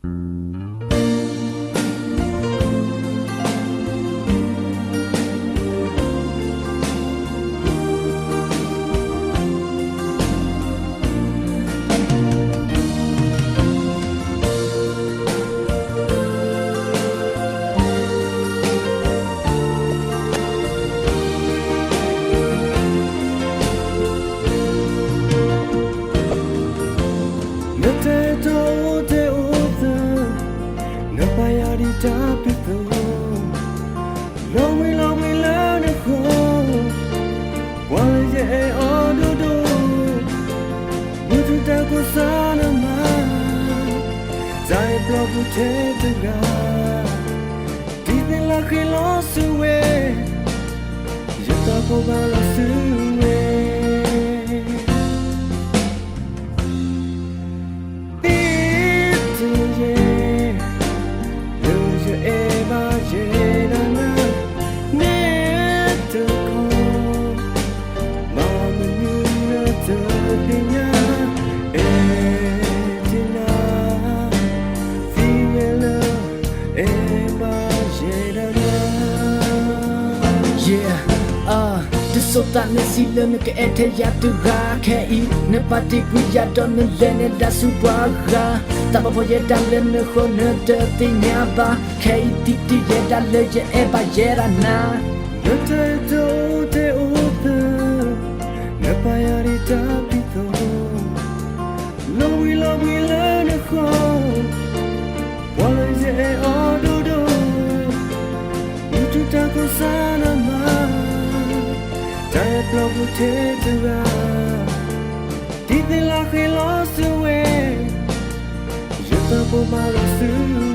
နတၢ်အဲၣ်တီအိၣ်တဲအိၣ်သၢ, နပာ်ယၤဒ်တၢ်ဖံးသိ, လီၤဘှံးလီၤဘှံးလၢနဃီ, ပှၤလၢယအဲၣ်အီၤဒိၣ်ဒိၣ်, မုၢ်ထူၣ်တၢ်ကိးစၢ်နမၤ, တၢ်အဲၣ်ပျီပူၤထဲတဂၤ, ဒ်သိးလၢဃ့လီၤစုဝဲ, ယသးဖိဘၣ်လီၤစုဝဲ. သ့တယဲၢ်, လၢယအဲၣ်ဘၣ်ယဲဒၣ်နၤ, နဲတခီ, ဘၣ်မနုၤနတသ့ၣ်ညါ, အဲၣ်တ့ၢ်နၤ, သ့ၣ်ညါလၢ အဲၣ်ဘၣ်ယဲဒၣ်နၤ. ယဲ, တစိၤသးန့ၣ်စံးလၢနကအဲၣ်ထဲယၤတဂၤ, ခဲအံၤနပာ်တ့ၢ်ကွံာ်ယၤဒီးနလဲၤနဲၣ်ဒၣ်ဆူပှၤဂၤ, တၢ်ဘၣ်ဖှီၣ်ယဲဒၣ်လၢနဃီနတသ့ၣ်ညါဘၣ်, ခဲအံၤသ့ၣ်တယဲၢ်ဒၣ်လၢယအဲၣ်ဘၣ်ယဲဒၣ်နၤ. နတၢ်အဲၣ်တီအိၣ်တဲအိၣ်သၢ, နပာ်ယၤဒ်တၢ်ဖံးသိ, လီၤဘှံးလီၤဘှံးလၢနဃီ, ပှၤလၢယအဲၣ်အီၤဒိၣ်ဒိၣ်, မုၢ်ထူၣ်တၢ်ကိးစၢ်နမၤ, တၢ်အဲၣ်ပျီပူၤထဲတဂၤ, ဒ်သိးလၢဃ့လီၤစုဝဲ, ယသးဖိဘၣ်လီၤစု